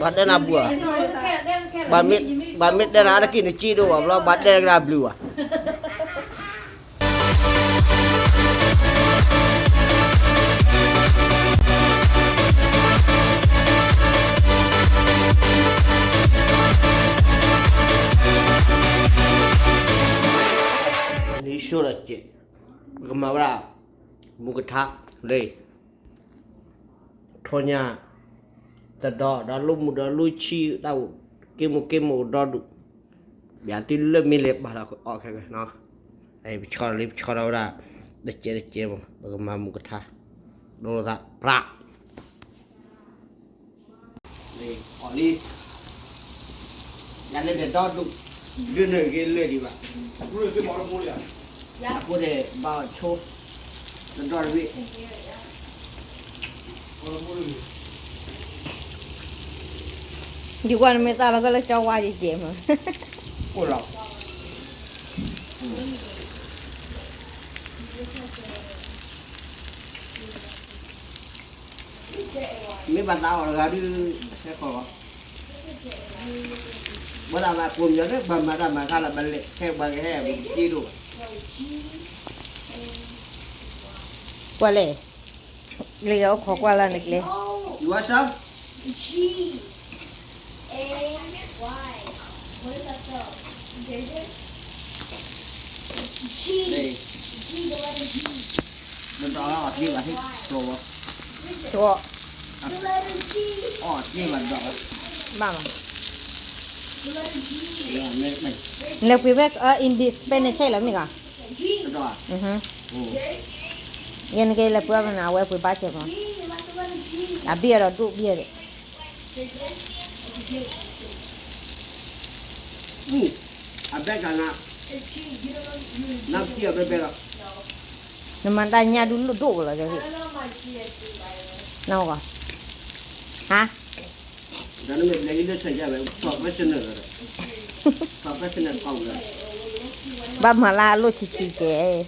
ဘၣ်တဲနၤဘၣ်, ဘၣ်မ့ၢ်တဲနၤအါတက့ၢ်နစ့ဒိၣ်ဘၣ်ဘျီ ဘၣ်တဲနၤကဒါဘျုးဘၣ်. လံာ်စိဒီးစဲး, ပကမၤဝဲဒၣ် မူကထါလၢ ထိညါ တဒီ ဒီးလိၣ်မူဒီးလိၣ်ဆံၣ် တၢ်အိၣ်က့မူက့မူအိၣ်ဒီဒူၣ်, ဘၣ်သုလၢမ့ၢ်လဲၤပာ်လီၤအီၣ်ခဲကဲနီၤ, ပဆီဒီးလံ ပဆီဒီးဝဲဒၣ် တကဲးတကဲးမး ပကမၤမူကထါ ဒိသးပြး အီၣ်လံ, ယၤလၢတဒီဒူၣ်, ဒုးနုာ်က့ၤလၢဒံးဘၣ်, အဃိန့ၣ် ဘၣ်ဆိ တဒီတဘ့ၣ်, ယကွၢ်နမ့ၢ်သၣ်လီၤကလၢကၠီဝါယကဲးမး, အိၣ်လီၤ. မ့ၢ်ဘၣ်သးအီၣ်တဂၤဒုး ဟဲဃီၤလီၤ, ဘၣ်သးဘၣ်ကိးမံၤလၢ ဘၣ်မၤတၢ်မၤခါလၢ ဘၣ်လဲၤခဲဘၣ်ကဟဲ ပက့ဒိၣ်ဘၣ်, ကွၢ်လဲၣ်, လၢအိၣ်ခိးကွၢ်လၢနကျဲ, you want some? Cheese. တဒီးအီၣ်တ့ၢ်ဘၣ်ဟ့ၣ်ကျိဝဲ, တအီၣ်, အီၣ်တ့ၢ်ဘၣ်ဒီး, ဘၣ်မး, လဲၤပှ့ၤဖဲ in this Spanish လီၤမ့ၢ်ဂ့ၤ, တဒီး, ယဲနကလဲၤပှ့ၤ မနၤ အဝဲပှ့ၤဘၣ်စဲးမး, အဘ့ၣ်အဒီးဒိၣ်ဘ့ၣ်ဒီး အဘဲကနၤ, နပထံၣ်အဘဲဘဲလီၤ, နမၤတၢ်ညၣ်ဒုးလိၣ်ဒိၣ်ကလီၤ, နဂီၢ်, ဟါ, ဒီးနမ့ၢ်ဘျဲးလံလၢဆဲးယါဝဲ professional လီၤ, professional ဘၣ်မၤလၢအလိၣ်ဆံးဆံးကဲး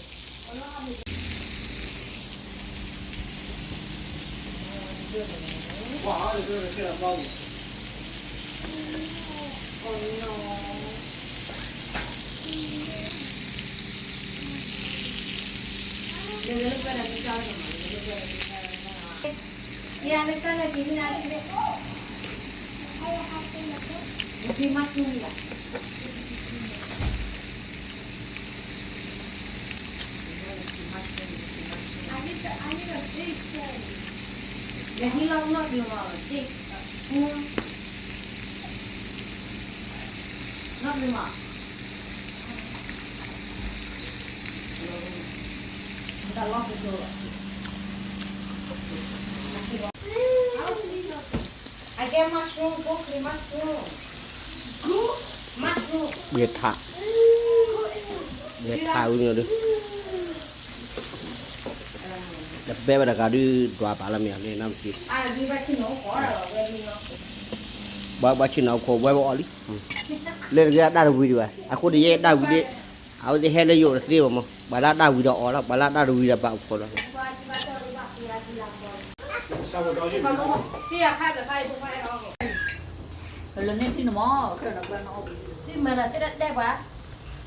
ယထး, ယထးဝံၤန့ၣ်ဒီး တဘဲဝဲတဂၤဒုး ဒွးပာ်လၢမ့ၢ်အီၤန့ၣ် နမ့ၢ်က့ၤ, ဘၣ်ဆ့ၣ်နီၤအိၣ်ခိးဝဲဘၣ်အီၤလံ, လၢတဂ့ၤအတၢ်တဝံၤဒံးဘၣ်, အဃိန့ၣ်ယဲတၢ်ဝံၤဒံး, အဝဲသ့ၣ်ဟဲလၢယအိၣ်တသ့ဘၣ်မး, ပှၤလၢတၢ်ဝံၤဒီးအီၤလီၤ, ပှၤလၢတၢ်တဝံၤဒီးဘၣ်အိၣ်ခိးလီၤ.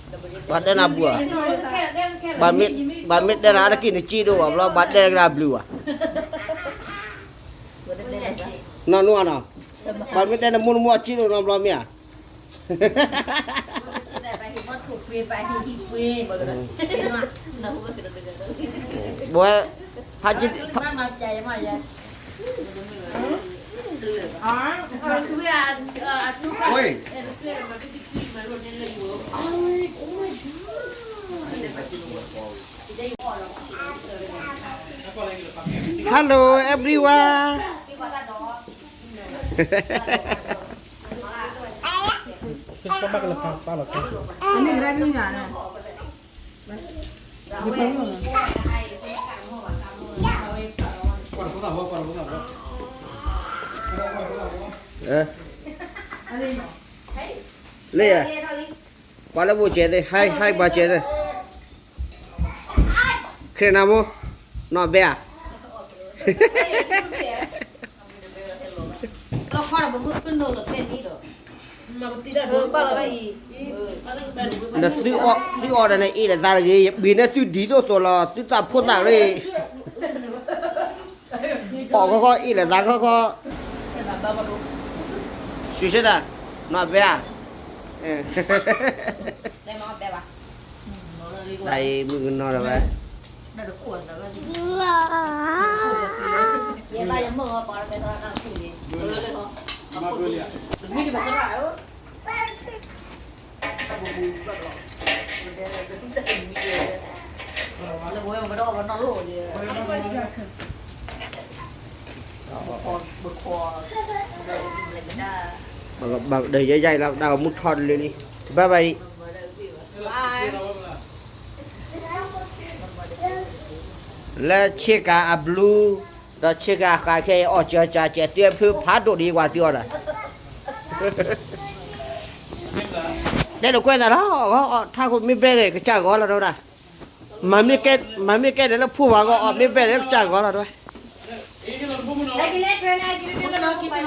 ပှၤတဲနၤဘၣ်, ဘၣ်မ့ၢ်တဲနၤအါတက့ၢ်နစ့ဒိၣ်ဘၣ်ဘျီ ဘၣ်တဲနၤကဒါဘျုးဘၣ်, နီၢ်နီၢ်နီၤ, ဘၣ်မ့ၢ်တဲနမိၢ်နမိၢ်အစ့ဒိၣ်နီတဘျီမ့ၢ်ဧါ ဘဝဲ, ဟါက့, ဝ့ၢ်, Hello everyone. လၢ, ပှၤလၢဘိၣ်ကဲသ့ၣ်, ဟဲ, ဟဲပှၤကဲသ့ၣ်, ခရံာ်နၤမိၢ်, နီၢ်ဘဲဧါ, ဒီးသုအီၣ် သုအီၣ်တၢ်န့ၣ်အ့ၣ်လိာ်သးတဂ့ၤ, ယပှ့ၤန့ၢ်သုဒ်သိးသိးလီၤ, သုသးဖိသၣ်ရ့ၣ်, အီၣ်ခီခီအ့ၣ်လိာ်သးခီခီ, ဆူၣ်ဆ့တၢ်, နီၢ်ဘဲဧါ, တၢ်အံၤမုၣ်ကနီၤလီၤဝဲ, ဒီးယဲယဲလီၤ တၢ်ဂီၤမူထီတလၢလံ, ဘၣ်ဘၣ်အံၤ, လၢဆ့ကၤအဘျူ, ဒီးဆ့ကၤအဃးခဲအံၤ အီၣ်စၢၤစၢၤစဲး သုဖုဖးဒိၣ်ဒ်ဝၤသုအီၣ်ဒီး, တဲလိာ်ကွဲသးလီၤ, ထါခိၣ်မ့ၢ်ဘဲန့ၣ် ကစၢ်ဂီၤလီၤဒဝဲဒၣ်, မၤမ့ၢ်ကဲ, မၤမ့ၢ်ကဲန့ၣ်လၢဖှူဝၤဂီၢ်အီၣ်မ့ၢ်ဘဲန့ၣ် ကစၢ်ဂီၤလီၤဒဝဲ, ကဲ